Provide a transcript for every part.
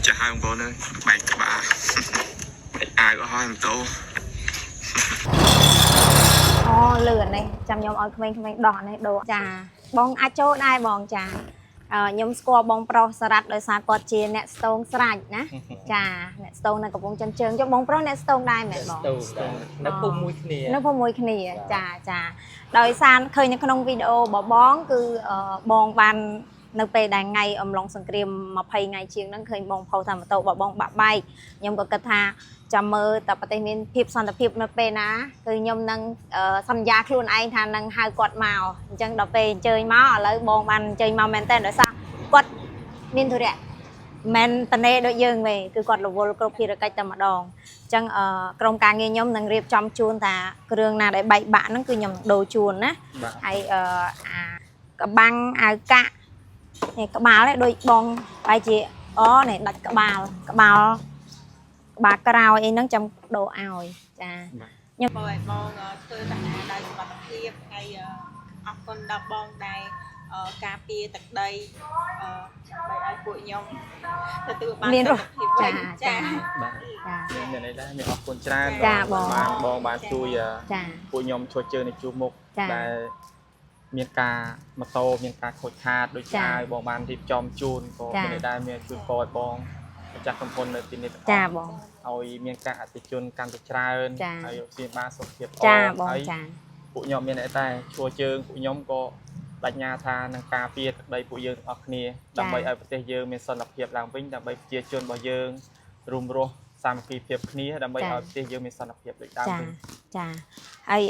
ចាស់ហើយបងប្អូនអើយបែកក្បាល បែកអាវអស់ហើយម៉ូតូ អូលឿននេះចាំខ្ញុំឲ្យក្មេងៗដោះអានេះដូរចាបងអាចចូលដែរបងចាខ្ញុំស្គាល់បងប្រុសសារ៉ាត់ដោយសារគាត់ជាអ្នកស្ទងស្រាច់ណាចាអ្នកស្ទងនៅកំពង់ចិនជើងចុះបងប្រុសអ្នកស្ទងដែរមែនបង ទៅនៅភូមិមួយគ្នា នៅភូមិមួយគ្នាចាចាដោយសារឃើញនៅក្នុងវីដេអូរបស់បងគឺបងបាននៅពេលដែលថ្ងៃអំឡុងសង្គ្រាម20ថ្ងៃជាងហ្នឹងឃើញបងផុសថាម៉ូតូរបស់បងបាក់បែកខ្ញុំក៏គិតថាចាំមើលតែប្រទេសមានភាពសន្តិភាពនៅពេលណាគឺខ្ញុំនឹងសន្យាខ្លួនឯងថានឹងហៅគាត់មកអញ្ចឹងដល់ពេលអញ្ជើញមកឥឡូវបងបានអញ្ជើញមកមែនតើដោយសារគាត់មានធុរៈមិនតនេដូចយើងទេគឺគាត់រវល់គ្រប់ភារកិច្ចតែម្ដង អញ្ចឹងក្រុមការងារខ្ញុំនឹងរៀបចំជូនថាគ្រឿងណាដែលបែកបាក់ហ្នឹងគឺខ្ញុំនឹងដូរជូនណា បាទ ហើយអាកបាំងអាវកាក់នេះក្បាលនេះដូចបងបែរជាអូនេះដាច់ក្បាលក្បាលក្បាលក្រោយអីហ្នឹងចាំដូរឲ្យចា បងឲ្យបងធ្វើតាហាដោយសុវត្ថិភាពហើយអរគុណដល់បងដែលការពារទឹកដីដើម្បីឲ្យពួកខ្ញុំទទួលបាន មានរ សុខភាព ចា វិញ ចា ចា បាទ ចា មានអីដែរមានអរគុណច្រើន ចាបង បានបងបានជួយ ចា ពួកខ្ញុំជួយជើងនៅជួរមុខ ចា ដែលមានការម៉ូតូមានការខូចខាតដូចជា ចា អាវបងបានរៀបចំជូនក៏ ចា មានអីដែរមានជួយពរឲ្យបងម្ចាស់ក្រុមហ៊ុននៅទីនេះទាំងអស់ ចាបង ឲ្យមានការអតិថិជនកាន់តែច្រើន ចា ហើយព្យាបាលសុខភាពល្អ ចាបង ហើយ ចា ពួកខ្ញុំមានអីតែជួជើងពួកខ្ញុំក៏បញ្ញាថានឹងការពារទឹកដីពួកយើងទាំងអស់គ្នាដើម្បីឲ្យប្រទេសយើងមានសន្តិភាពឡើងវិញដើម្បីប្រជាជនរបស់យើងរួមរស់សាមគ្គីភាពគ្នាដើម្បីឲ្យប្រទេសយើងមានសន្តិភាពដូចដើម ចា វិញ ចាហើយ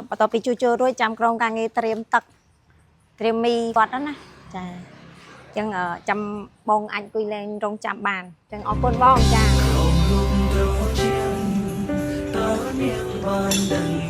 បន្ទាប់ពីជួសជុលរួចចាំក្រុមការងារត្រៀមទឹកត្រៀមមីគាត់ហ្នឹងណាចាអញ្ចឹងចាំបងអាចអង្គុយលេងរងចាំបានអញ្ចឹងអរគុណបងចា ក្រោមរូបត្រជាក់តើនាងបានដឹង